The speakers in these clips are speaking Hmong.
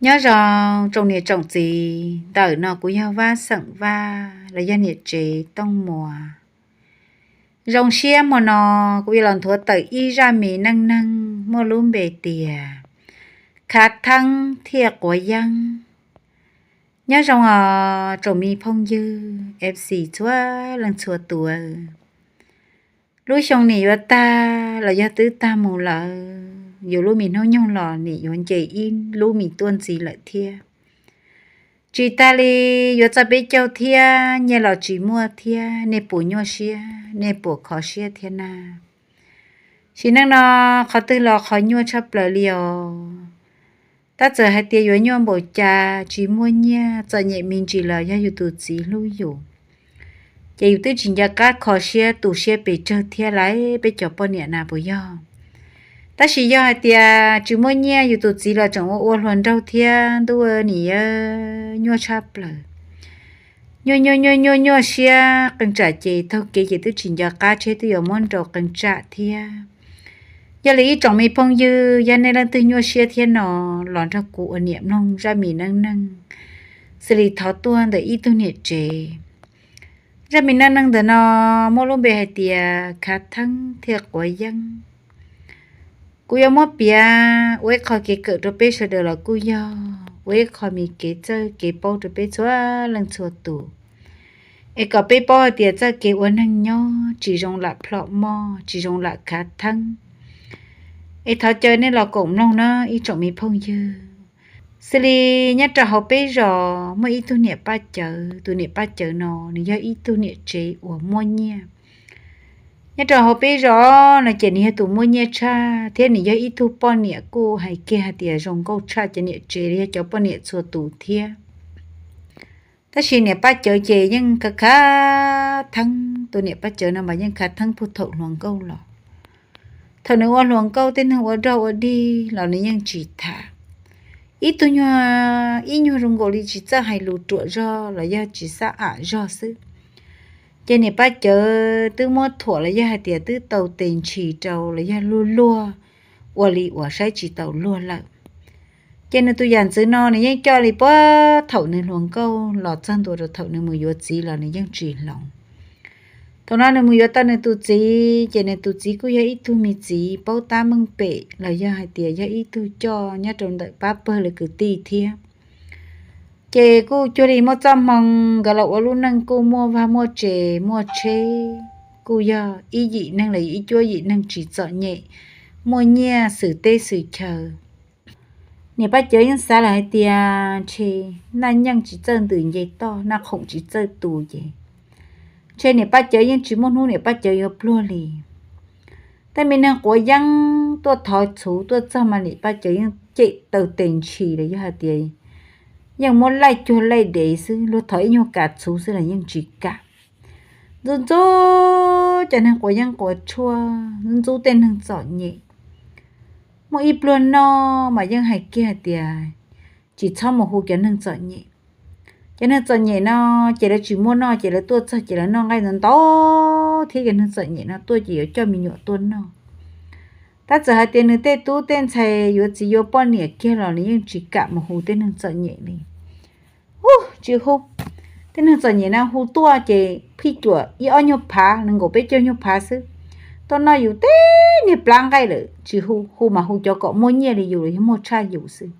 Nyob zoo tsoom niam tsoom txiv, ntawm no kuv yog Vaj xeem Vaj los yog niam tsev Tooj Muas. Zoo siab hmo no kuv yuav los nthuav tawm ib zaj me neej neeg muaj lub npe tias Khav Theeb thiaj Quav Yeeb. Nyob zoo os tsoom me phooj ywg F C txhua leej txhua tus. Lub xyoo nim yuav tag los yog twb tag mus lawm, yus lub me hnub nyoog los nim yuav nce ib lub me tuaj ntxiv lawm thiab. Tsis tas li, yuav txog peb caug thiab, nyiaj los tsis muaj thiab, nej puas nyuaj siab, nej puas kho siab thiab na? Sim neej no qhov twg los qhov nyuaj tshaj plaws li os. Tab txawm hais tias yuav nyuaj npaum cas, tsis muaj nyiaj, txom nyem me ntsis los yog yus tus txiv hlub yus, ces yus twb tsis nco qab kho siab tu siab pes tsawg thiab lauj, peb cov poj niam na puas yog? Tab sis yog hais tias tsis muaj nyiaj, yus tus txiv los tseem ua ua hluas nraug thiab, ntuj, nim yuav nyuaj tshaj plaws. Nyuaj nyuaj nyuaj nyuaj nyuaj siab, qee tsam ces taug kev ces twb tsis nco qab tsheb twb yuav muab nrau qee tsam thiab. Yog li ib tsoom me phooj ywg, yog nej leej twg nyuaj siab thiab no, los nrog kuv ua niam mloog zaj me neej neeg xws li thov tuaj ntawm ib tug niam tsev. Zaj me neej neeg ntawm no muaj lub npe hais tias Khav Theeb thiaj Quav Yeeb. Kuv yuav muab piav ua ib qho kev kawm rau peb sawv daws los kuj yog ua ib qho me kev txawj kev paub rau peb txhua leej txhua tus, es kom peb paub hais tias txoj kev ua neeg nyob tsis zoo lam plhom moj, tsis zoo lam khav theeb. Es thov caw nej los koom mloog na ib tsoom me phooj ywg. Xws li nyob rau hauv peb zos muaj ib tug niam paj cawv, tus niam paj cawv no nws yog ib tug niam tsev uas muaj nyiaj. Nyob rau hauv peb zos no ces nws yog tus muaj nyiaj tshaj thiab nws yog ib tug poj niam kuj hais kiag hais tias zoo nkauj tshaj cov niam tsev los yog cov poj niam txhua tus thiab. Tab sis niam paj cawv ces yeej khav khav theeb, tus niam paj cawv no mas yeej khav theeb puag thaum hluas nkauj los. Thaum nws ua hluas nkauj tej neeg ua dog ua dig los nws yeej tsis tham. Ib tug nyuag, ib nyuag zoo nkaus li tsis txawj hais lus ruam zog los yog tsis xab am zog xwb. Ces niam paj cawv twb muab thuam los yog hais tias twb tau tes ntshis rau los yog luag luag, ua li uas saib tsis taus luag lawm. Ces nws tus yam ntxwv no nws yeej coj li puag thaum nws hluas nkauj los txog ntua rau thaum nws mus yuav txiv los nws yeej tsis hloov. Thaum no nws mus yuav tau nws tus txiv, ces nws tus txiv kuj yog ib tug me txiv paub tab meej pem los yog hais tias yog ib tug coj nyob rau ntawm pab pawg lawv kwv tij thiab. Ces kuj cuag li muaj txoj hmoo nkawd los ua lub neej kuj muaj vaj muaj tse, muaj tsheb, kuj yog ib yim neeg los ib cuab yim neeg tsis txom nyem, muaj nyiaj xwm teb xwm chaw. Niam paj cawv yeej xav lawm hais tias ntshe naj nyeej tsis txawj ntws nce toj, naj khoom tsis txawj tu ces ntshe niam paj cawv yeej tsis muaj hnub niam paj cawv yuav pluag li. Tej me neeg quav yeeb tuaj thov txhuv tuaj txog mas niam paj cawv yeej cem taw tes ntshis los yog hais tias yeej muab laij cuag laij dev xwb, luag thov ib nyuag kam txhuv xwb los yeej tsis kam. Ntxub ntxub cov neeg quav yeeb quav tshuaj, ntxub ntxub tej neeg txom nyem. Muaj ib pluag noj mas yeej hais kiag hais tias tsis txhob mus hu cov neeg txom nyem. Cov neeg txom nyem no ces lawv tsis muaj noj ces lawv tuaj txog ces lawv noj nqaij ntau ntau thiab cov neeg txom nyem no tuaj ces yuav coj me nyuam tuaj noj. Tab txawm hais tias nws tej tub tej ntxhais yuav txiv yuav poj niam kiag los nws yeej tsis kam mus hu tej neeg txom nyem li. Ub, tsis hu. Tej neeg txom nyem no hu tuaj ces phij cuam ib ob nyuag phav, nees nkaum peb caug nyuag phav xwb, tuaj noj yus tej niag plab nqaij lawm tsis hu, hu mas hu cov kom muaj nyiaj li yus los yog muaj tshaj yus xwb.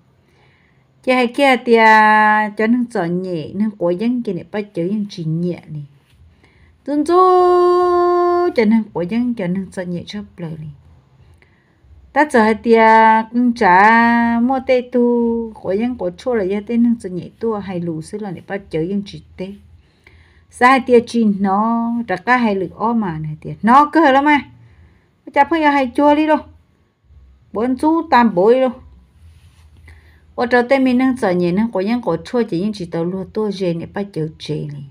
Ces hais kiag tias cov neeg txom nyem neeg quav yeeb ces niam paj cawv yeej tsis nyiam li. Ntxub ntxub cov neeg quav yeeb cov neeg txom nyem tshaj plaws li. Tab txawm hais tias qee tsav muaj tej tug quav yeeb quav tshuaj los yog tej neeg txom nyem tuaj hais lus xwb los niam paj cawv yeej tsis teb. Xav hais tias tsis hnov rov qab hais lwm ob mas nws hais tias hnov kawg los mas, ua cas pheej yuav hais cuag li lauj, puav ntxub tag npaum li lauj. Ua rau tej me neeg txom nyem neeg quav yeeb quav tshuaj ces yeej tsis tau luag tuaj ze niam paj cawv tsev li.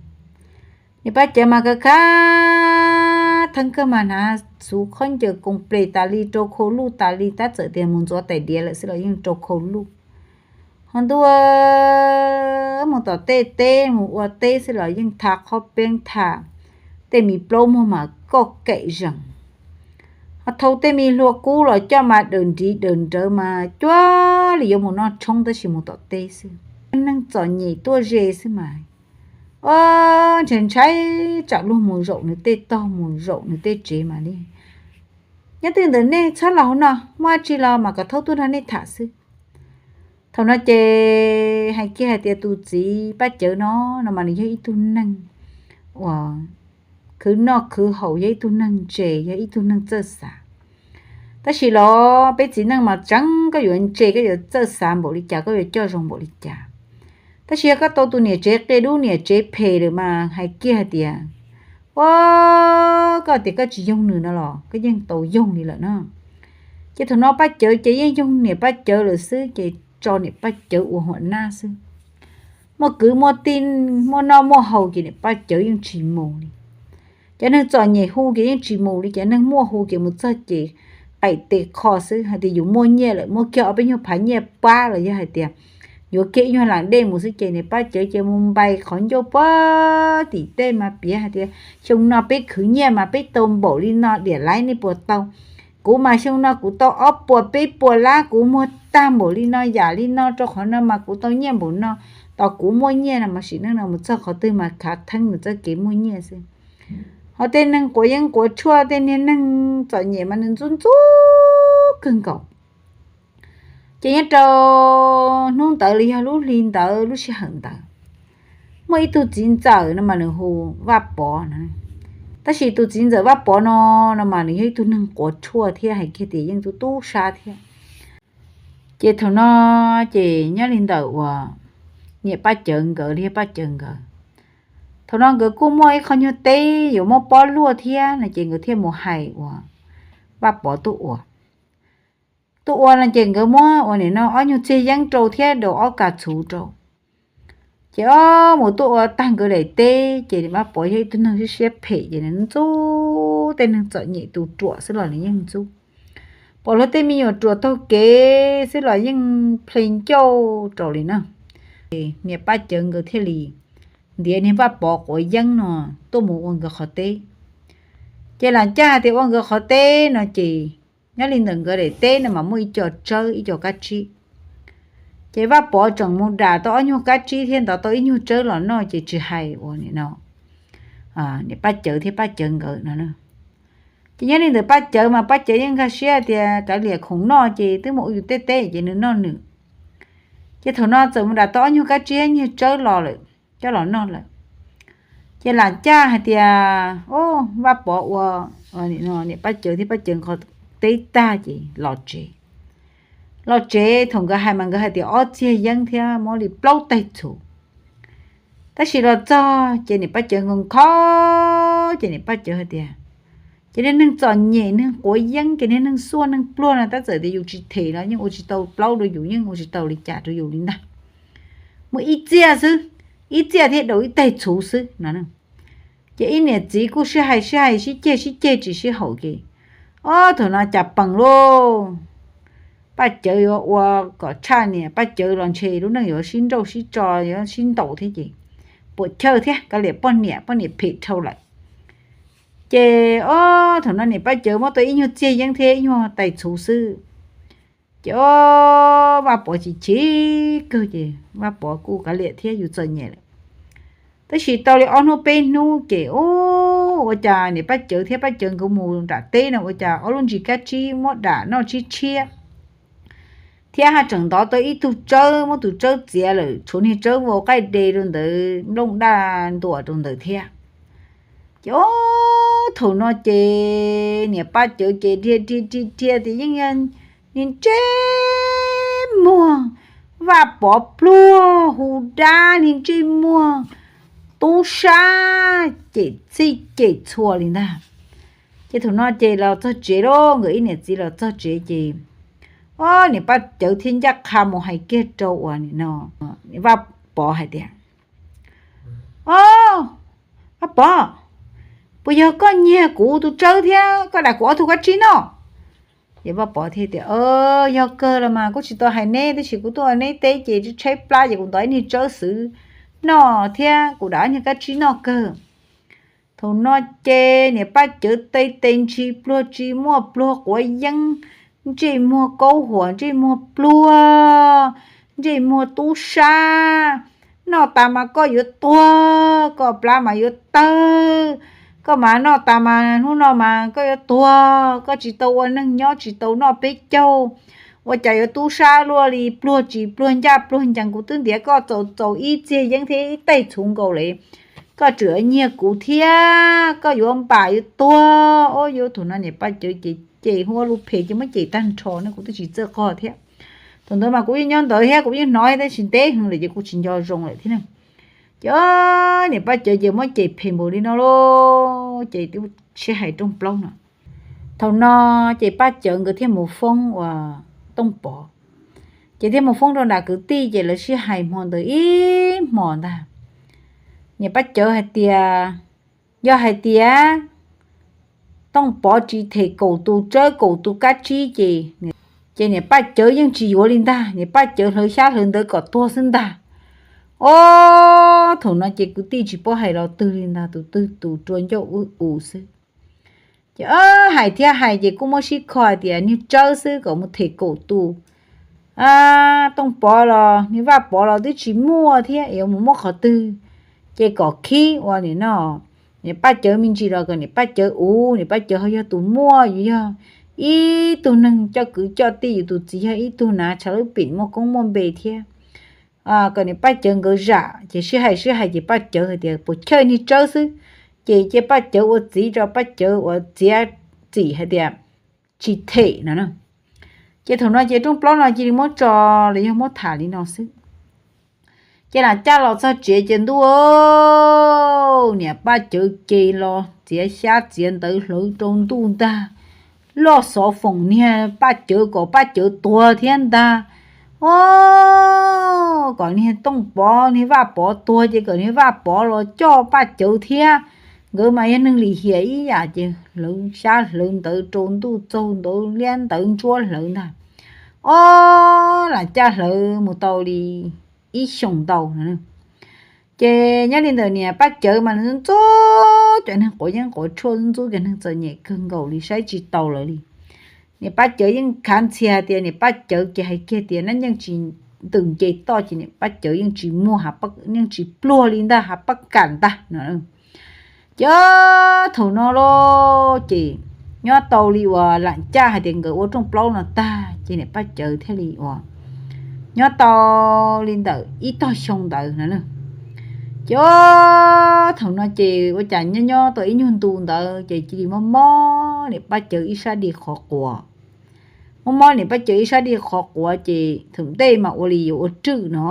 Niam paj cawv mas khav khav theeb kawg mas hnav xuv khaub ncaws koos ples tas li, rau khau luj tas li, tab txawm tias mus ntxuav tais diav lawm xwb los yeej rau khau luj. Ho ntuj, mus tom tej teb mus ua teb xwb los yeej tha qhob peeb tha, tej me plaub muag mas koj kaim zees. Ho thau tej me hlua kub los coj mas daws nriv daws nrawv mas cuag li yuav mus noj tshoob tab sis mus tom teb xwb. Neeg txom nyem tuaj ze xwb mas, o, ntshai ntshai tsam luag mus zaum nws tej tog mus zaum nws tej tsev mas li. Nyob twj ntawm nej txhob los hauv no, muaj dab tsi los mas kom thaub tuaj nrog nej tham xwb. Thaum no ces hais kiag hais tias tus txiv Paj Cawv no, no mas nws yog ib tug neeg uas khwv noj khwv haus, yog ib tug neeg ntse, yog ib tug neeg txawj xav. Tab sis los peb txiv neej mas tseev koj yuav ntse, koj yuav txawj xav npaum li cas, koj yuav coj zoo npaum li cas. Tab sis yog koj tau tus niam tsev qia dub niam tsev phem lawm mas hais kiag hais tias, o, koj tias koj tsis yoog nws no los koj yeej tau yoog li lawm na. Ces thaum no Paj Cawv ces yeej yoog niam Paj Cawv lawm xwb ces tso niam Paj Cawv ua huam nab xwb. Muaj kwv muaj tij, muaj noj muaj haus ces niam Paj Cawv yeej tsis mus li. Cov neeg txom nyem hu ces yeej tsis mus li, cov neeg muaj hu ces mus txog ces qaim tes kho xwb hais tias yus muaj nyiaj lawm, muab kiag ob peb nyuag phav nyiaj pab los yog hais tias yuav kiag ib nyuag lam dej mus xwb ces niam Paj Cawv ces mus npais qhov ncauj puag tim tej mas piav hais tias xyoo no peb khwv nyiaj mas peb tau npaum li no diam laiv nej puas tau. Kuv mas xyoo no kuv tau ob puas peb puas lab, kuv muag tag npaum li no yam li no rau qhov no mas kuv tau nyiaj npaum no. Tos kuv muaj nyiaj no mas sim neej no mus txog qhov twg mas khav theeb nws txoj kev muaj nyiaj xwb. Ho tej neeg quav yeeb quav tshuaj, tej niag neeg txom nyem mas nws ntxub ntxub kawg nkaus. Ces nyob rau hnub ntawd los yog lub hli ntawd lub sij hawm ntawd, muaj ib tug txiv ntxawm no mas nws hu Vaj Pov no. Tab sis tus txiv ntxawm Vaj Pov no, no mas nws yog ib tug neeg quav tshuaj thiab hais kiag tias yeej tub tub sab thiab. Ces thaum no ces nyob li ntawm uas niam Paj Cawv nkawd li Paj Cawv nkawd, thaum no nkawd kuj muaj ib qho nyuag teb yuav muab pob luaj thiab no ces nkawd thiaj mus hais uas Vaj Pov tuaj ua. Tuaj ua no ces nkawd muab ua nim no ob nyuag txiag yeeb rau thiab daus ob kas txhuv rau. Ces ob mus tuaj ua tag nkawd daim teb ces Vaj Pov yog ib tug neeg siab siab phem ces nws ntxub tej neeg txom nyem tus ruam xwb los nws yeej ntxub. Pom luag tej me nyuam ruam taug kev xwb los yeej plhe ncauj rau li na. Niam Paj Cawv nkawd thiaj li ntiav niag Vaj Pov quav yeeb no tuaj mus ua nkawd qhov teb. Ces lam caj hais tias ua nkawd qhov teb no ces nyob li ntawm nkawd daim teb no mas muaj ib co tsawb ib co kab tsib. Ces Vaj Pov tseem mus dam tau ob nyuag kab tsib thiab ntov tau ib nyuag tsawb los noj ces tsis hais uas nim no niam Paj Cawv thiab Paj Cawv nkawd no. Ces nyob li ntawm Paj Cawv mas Paj Cawv yeej nkag siab tias kav liam khoom noj ces twb mus ua yus tej teb ces nws noj nws. Ces thaum no txawm mus dam tau ob nyuag kab tsib nyuag tsawb los lawm, coj los noj lawm. Ces lam caj hais tias, o, Vaj Pov ua niam Paj Cawv thiab Paj Cawv qhov teb tag ces los tsev. Los tsev thaum nkawd hais mas nkawd hais tias ob txiag yeeb thiab muab li plaub taig txhuv. Tab sis los txog ces niam Paj Cawv nkawd nkho, ces niam Paj Cawv hais tias, ces niag neeg txom nyem neeg quav yeeb ces niag neeg xuaj neeg pluag no tab txawm tias yus tsis them los yeej ua tsis tau plaub rau yus, yeej ua tsis tau li cas rau yus li ntag. Muaj ib txiaj xwb, ib txiaj thiab daus ib taig txhuv xwb no. Ces ib niam txiv kuj sib hais sib hais sib ceg sib ceg tsis sib haum ces, o, thaum no cas pees lauj, Paj Cawv yuav ua kom tshaj niam Paj Cawv los ntshe lub neej yuav sib nrauj sib tso yuav sib ntaus thiab ces puam chawj thiab kav liam poj niam, poj niam phem dhau lawm. Ces o, thaum no niam Paj Cawv muab tau ib nyuag txiag yeeb thiab ib nyuag taig txhuv xwb. Ces o, Vaj Pov chim chim kawg ces Vaj Pov kuj kav liam thiab yus txom nyem lawm. Tab sis tau li ob hnub peb hnub ces o, ua cas niam Paj Cawv thiab Paj Cawv nkawd mus nram teb no ua cas ob lub ntsis kab tsib muab dam noj tshiab tshiab thiab haj tseem ntov tau ib tug tsawb, muab tus tsawb txiav lawm tshuav niag tsawb vau qaij de rau ntawd, nplooj daj ntuam rau ntawd thiab. Ces o, thaum no ces niam Paj Cawv ces dhia dhia dhia dhia tias yeej yog niag ntsej muag Vaj Pov pluag hu dab, niag ntsej muag tub sab cem txhij cem txhua li ntag. Ces thaum no ces los txog tsev lauj, nkawd ib niam txiv los txog tsev ces o, niam Paj Cawv thiaj ncaj qha mus hais kiag rau uas nim no Vaj Pov hais tias, o, Vaj Pov, puas yog koj nyiag kuv tus tsawb thiab koj dam kuv ob tug kab tsib noj? Ces Vaj Pov thiaj tias, yog kawg los mas kuv tsis tau hais neb, tab sis kuv tuaj ua neb teb ces tshaib plab ces kuv ntov ib niag tsawb xwb noj thiab kuv dam ib niag kab tsib noj kawg. Thaum no ces niam Paj Cawv tes tes ntshis pluag tsis muaj pluag quav yeeb, ntsej muag kaub huam, ntsej muag pluag, ntsej muag tub sab, noj tas mas koj yuav tuag, koj plab mas yuav tawg, koj mas noj tas mas hnub no mas koj yuav tuag, koj tsis tau ua neeg nyob, tsis tau noj peb caug, ua cas yuav tub sab luaj li, pluag tsis pluag ncaj pluag ncees, kuv twb ntiav koj txaus txaus ib txiag yeeb thiab ib tej txhuv nkaus li, koj tseem yuav nyiag kuv thiab, koj yuav npam yuav tuag. Ua cas thaum no niam Paj Cawv ces ces hu ua lus phem ces muab cem tag nrho ne, kuv twb tsis txawj qog thiab. Thaum ntawd mas kuv yeej nyob ntawd thiab kuv yeej hnov tab sis ntev heev lawm ces kuv tsis nco zoo lawm thiab ne. Ces niam Paj Cawv ces muab cem phem npaum li no lauj, ces twb sib hais rooj plaub no. Thaum no ces Paj Cawv nkawd thiaj mus foob uas Tooj Pov, ces thiaj mus foob rau nram kwv tij ces lawv sib hais hmo ntawd ib hmos ntag. Niam Paj Cawv hais tias, yog hais tias Tooj Pov tsis them kaum tus tsawb kaum tus kab tsib ces, ces niam Paj Cawv yeej tsis yuav li ntag, niam Paj Cawv hlawv xyab hlawv ntawv kom tuag xwb ntag. Ua cas thaum no ces kwv tij tsis paub hais los twg li ntag, tus twg tus rua ncauj u u xwb. Ces hais thiab hais ces kuj muab sib kho hais tias niag tsawb xwb kom mus them kaum tus, Tooj Pov los niag Vaj Pov los twb tsis muaj thiab, yuav mus muab qhov twg, ces kom khib ua nim no niam Paj Cawv me ntsis los kom niam Paj Cawv uv, niam Paj Cawv ho yog tus muaj, yus yog ib tug neeg coj kwv coj tij, yus tus txiv yog ib tug nav tshav lub pim muaj koob muaj npe thiab, kom niam Paj Cawv nkawd zam. Ces sib hais sib hais ces Paj Cawv hais tias puas chawj niag tsawb xwb, ces cia Paj Cawv ua txiv rau Paj Cawv ua txiav txim hais tias tsis them no. Ces thaum no ces rooj plaub no cia li muab tso los yog muab tham li no xwb. Ces lam caj los txog tsev ces ntuj, niam Paj Cawv ces los txiav xyab txiav ntawv hlawv rau ntuj ntag, loj xov foom niag Paj Cawv kom Paj Cawv tuag thiab ntag. Ua kom niag Tooj Pov niag Vaj Pov tuag ces kom niag Vaj Pov los coj Paj Cawv thiab, nkawd mas yog neeg lim hiam ib yam. Ces hlawv xyab hlawv ntawv rau ntuj txaug ntawv liab ntawv ntsuab hlawv ntag. Ua cas lam caj hlawv mus tau li ib xyoos ntau no. Ces nyob li ntawm niam Paj Cawv mas nws ntxub cov neeg quav yeeb quav tshuaj, ntxub cov neeg txom nyem kawg nkaus li, saib tsis taus lawv li. Niam Paj Cawv yeej khav ntxhias tias niam Paj Cawv ces hais kiag tias nab yeej tsis ntws nce toj ces niam Paj Cawv yeej tsis muaj, yeej tsis pluag li ntag, hav paj kam ntag no. Ces thaum no lauj ces nyob tau li uas lam caj hais tias nkawd ua rooj plaub no tag ces niam Paj Cawv thiaj li uas nyob tau li ntawm ib tog xyoo ntawd no. Ces thaum no ces ua cas nyob nyob tau ib nyuag ntu ntawd ces cia li mob mob niam Paj Cawv ib sab di qhov quav. Mob mob niam Paj Cawv ib sab di qhov quav ces thaum ntej mas ua li yuav ua rwj no,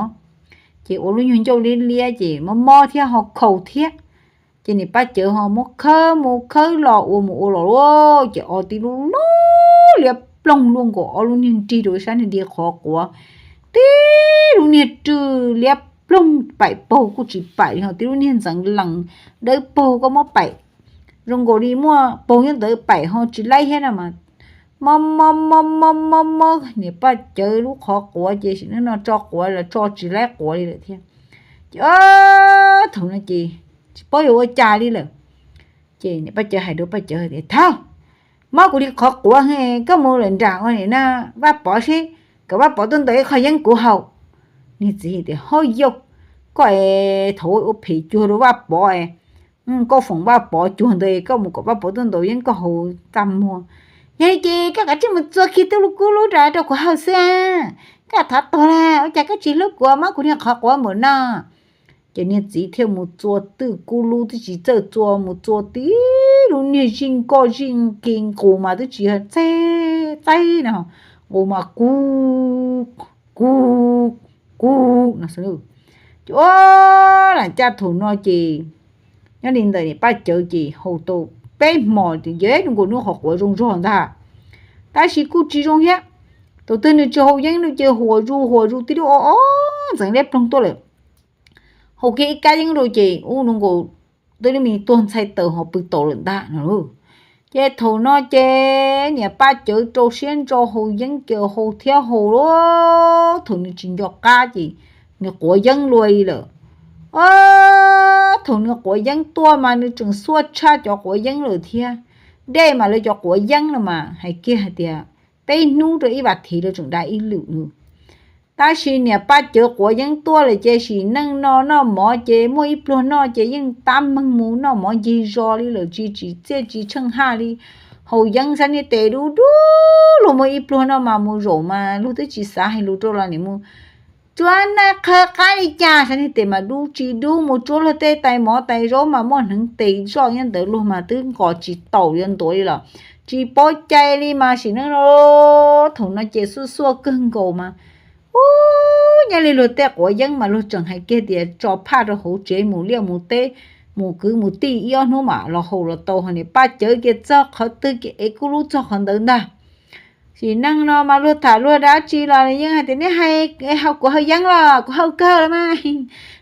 ces ua lub nyuag ncauj liab liab ces mob mob thiab ho khaus thiab. Ces niam Paj Cawv ho muab khawb mus khawb los ua mus ua los, ces o tib lub lub liab ploog luaj nkaus ob lub niag nrig rau sab niag di qhov quav, tib lub niag rwj liab ploog paim paug kuj tsis paim li, ho tib lub niag ntxeev lees dawb paug koj muab paim zoo nkaus li muaj paug nyob ntawd paim ho tsis laib thiab no mas. Mob mob mob mob mob mob niam Paj Cawv lub qhov quav ces sim neej no tso quav los tso tsis laib quav li lawm thiab. Ces thaum no ces tsis paub yuav ua cas li lawm. Ces niam Paj Cawv hais rau Paj Cawv tias, Thaum mob kuv li qhov quav, koj mus lawm nram ua nim no Vaj Pov seb, kom Vaj Pov tuaj ntaus ib qho yeeb kuv haus. Niag txiv tias, Ho yog, koj es thaum ua phem cuag rau Vaj Pov, koj foom Vaj Pov cuag ntawd koj mus kom Vaj Pov tuaj ntaus yeeb koj haus txaj muag. Yog li ces koj kav tsij mus txua kiag twj lub kub lub rau kuv haus xwb. Koj thov tuag lawm ua cas koj tsis hlub kuv, mob kuv niag qhov quav npaum no. Ces niag txiv thiaj mus txua twj kub lub, twb tsis txawj txua, mus txua tib lub niag zij nkoj zij nki nqus mas twb tsis txaib txaib no, nqus mas kub kub kub no. Ces ua lam caj thaum no ces nyob li ntawm niam Paj Cawv ces haus tau peb hmos ces yog nkaus nws qhov quav zoo zog ntag. Tab sis kuj tsis zoo thiab, thaum twg nws tsis haus yeeb rau ces huas zus huas zus tib lub o o ntxeev liab ploog tuaj lawm. Haus kiag ib kab yeeb rau ces ub nws nkaus twb lub me tuag ntxhai taws ho pw tau lawm ntag no. Ces thaum no ces niam Paj Cawv rau siab ntso haus yeeb ces haus thiab haus lauj, thaum nws tsis nco qab ces nws quav yeeb luaj li lawm. Thaum nws quav yeeb tuaj mas nws tseem xuaj tshaj cov quav yeeb lawm thiab. Dej mas lawv cov quav yeeb no mas hais kiag hais tias peb hnub rau ib vas thiv los tseem dav ib lwm nws. Tab sis niam Paj Cawv quav yeeb tuaj lawm ces sim neej no noj mov ces muaj ib pluag noj ces yeej tab meeg mus noj mov ncig zos li lawm, tsis tsim txiaj tsis tsheej haj li. Haus yeeb xav niag tes dub dub, luag muaj ib pluag noj mas mus zaum mas luag twb tsis xav hais lus rau los nim mus tsuav naj qhawv qab li cas, xav niag tes mas dub tsis dub, mus tsuav luag tej tais mov tais zaub mas muaj hneev tes zoj nyob ntawd luag mas twb nqos tsis taus yuav ntuav li los tsis paub cai li mas sim neej no. Thaum no ces xuaj xuaj kawg nkaus mas ub, nyob li luag tej quav yeeb mas luag tseem hais kiag tias tso phaj rau hauv tsev mus liaj mus teb, mus kwv mus tij ib ob hnub mam los haus los tau, ho niam Paj Cawv kiag txog qhov twg kiag es kuj lub txog qhov ntawd ntag. Sim neej no mas luag tham luag dab tsi los yeej hais tias nej hais, kuv haus yeeb los kuv haus kawg los mas,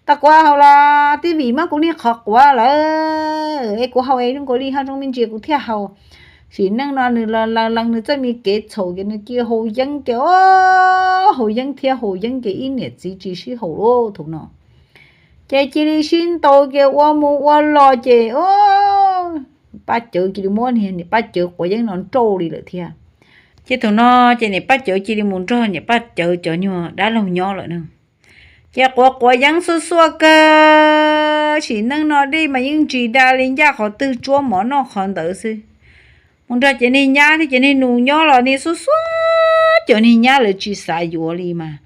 tau kuv haus los twb vim muab kuv niag qhov quav lawm es kuv haus es zoo nkaus li ho zoo me ntsis kuv thiaj haus. Sim neej no nws lees lees nws txoj me kev txhaum ces nws cia haus yeeb ces, haus yeeb thiab haus yeeb ces ib niam txiv tsis sib haum lawm thaum no. Ces cia li sib ntaus kiag ua mus ua los ces Paj Cawv cia li muab niam Paj Cawv quav yeeb no nrauj li lawm thiab. Ces thaum no ces niam Paj Cawv cia li mus nrog niam Paj Cawv cov nyuag dab laug nyob lawm na. Ces quav quav yeeb xuaj xuaj kawg, sim neej no dej mas yeej ntsis da li ncaj qhov twg tsuab mov noj qhov ntawd xwb. Mus nrog cov niag nyab thiab cov niag nus nyob los niag xuaj xuaj cov niag nyab lawv tsis xav yuav li mas.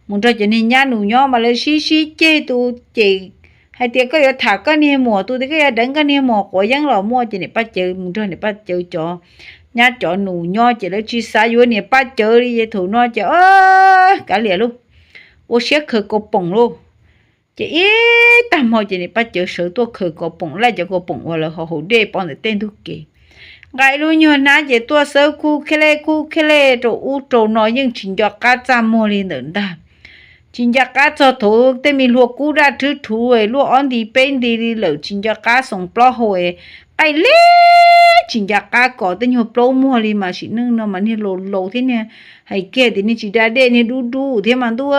Mus nrog cov niag nyab nus nyob mas lawv sib sib ceg tus ces hais tias koj yuav tham koj niag muam, tus tias koj yuav deev koj niag muam quav yeeb los muaj. Ces niam Paj Cawv mus nrog niam Paj Cawv cov nyab cov nus nyob ces lawv tsis xav yuav niam Paj Cawv li ces thaum no ces kav liam lauj, ua siab khaws kaus poom lauj. Ces ib tag hmo ces niam Paj Cawv sawv tuaj khaws kaus poom, laij cov kaus poom uas lawv haus haus dej pov ntawm tej ntug kev. Nqa ib lub nyuag hnab ces tuaj xawb khuj khej lej khuj khej lej rau ub rau no yeej tsis nco qab txaj muag li ntawm ntag. Tsis nco qab txog thaum tej me hlua kub daj rhwb rhuv luaj ob nti peb nti li lawm tsis nco qab xoom plaub hau, qaij li tsis nco qab kom tej nyuag plaub muag li mas sim neej no mas niag laus laus thiab niag hais kiag tias niag tsis da dej niag dub dub thiab mas ntuj,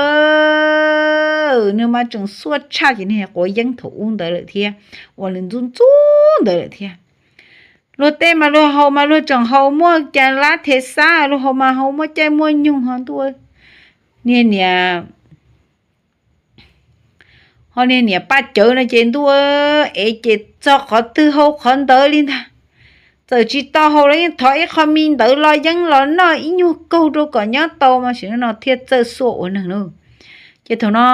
nws mas tseem xuaj tshaj ces niag quav yeeb thaum ub ntawd lawm thiab, uas nws ntxub ntxub ntawd lawm thiab. Luag tej mas luag haus mas luag tseem haus muaj cas lab thev xab, luag haus mas haus muaj caij muaj nyoog ho ntuj. Niag niam ho niag niam Paj Cawv no ces ntuj, es ces txog qhov twg haus qhov ntawd li ntag. Txawm tsis tau haus los yeej thov ib qho me ntawd los yeeb los noj ib nyuag kaug rau kom nyob tau mas sim neej no thiaj txawj xuaj ua neeg lauj. Ces thaum no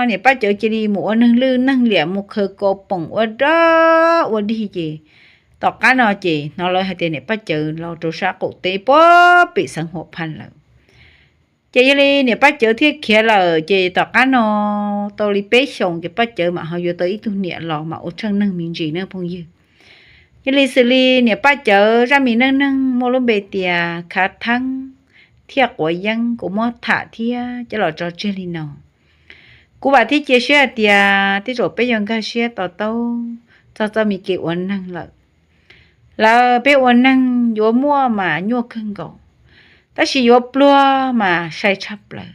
niam Paj Cawv cia li mus ua neeg lwj neeg liam mus khaws kaus poom ua dog ua dig ces tom qab no ces hnov lawv hais tias niam Paj Cawv los rau sab qaum teb puag pem xeev Huam Phaj lawm. Ces yog li niam Paj Cawv thiaj khiav lawm ces tom qab no tau li peb xyoos ces Paj Cawv mam ho yuav tau ib tug niam los mam ua tsheej neeg me ntsis na phooj ywg. Yog li xws li niam Paj Cawv zaj me neej neeg muaj lub npe tias khav theeb thiab quav yeeb kuv muab tham thiab coj los tso tseg li no. Kuv vam thiab cia siab hais tias tej zaum peb yuav nkag siab to taub txog txoj me kev ua neeg lawm. Lawv peb ua neeg yuav muaj mas nyuaj kawg nkaus, tab sis yuav pluag mas sai tshaj plaws.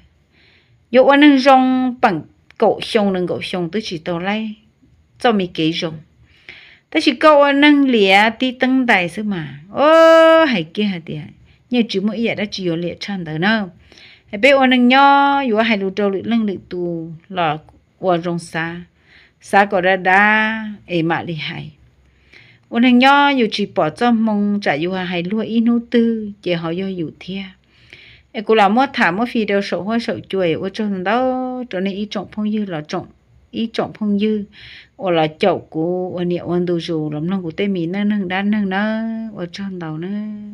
Yuav ua neeg zoo peem kaum xyoo nees nkaum xyoo twb tsis tau laib txoj me kev zoo, tab sis koj ua neeg liam tib teeb ntais xwb mas, o, hais kiag hais tias yeej tsis muaj ib yam dab tsi yuav liam tshaj ntawd na. Es peb ua neeg nyob yuav hais lus rau lwm leej lwm tus los ua zoo xav, xav kom dav dav es mam li hais. Ua neeg nyob yus tsis pom txoj hmoo tsam yus hais luag ib hnub twg ces ho yog yus thiab. Es kuv lam muab tham muab fi rau saum huab saum cua es ua tsaug ntau rau nej ib tsoom phooj ywg los ib tsoom phooj ywg uas los caum kuv ua niam ua ntu zus los mloog kuv tej me neej neeg dab neeg nawb, ua tsaug ntau nawb.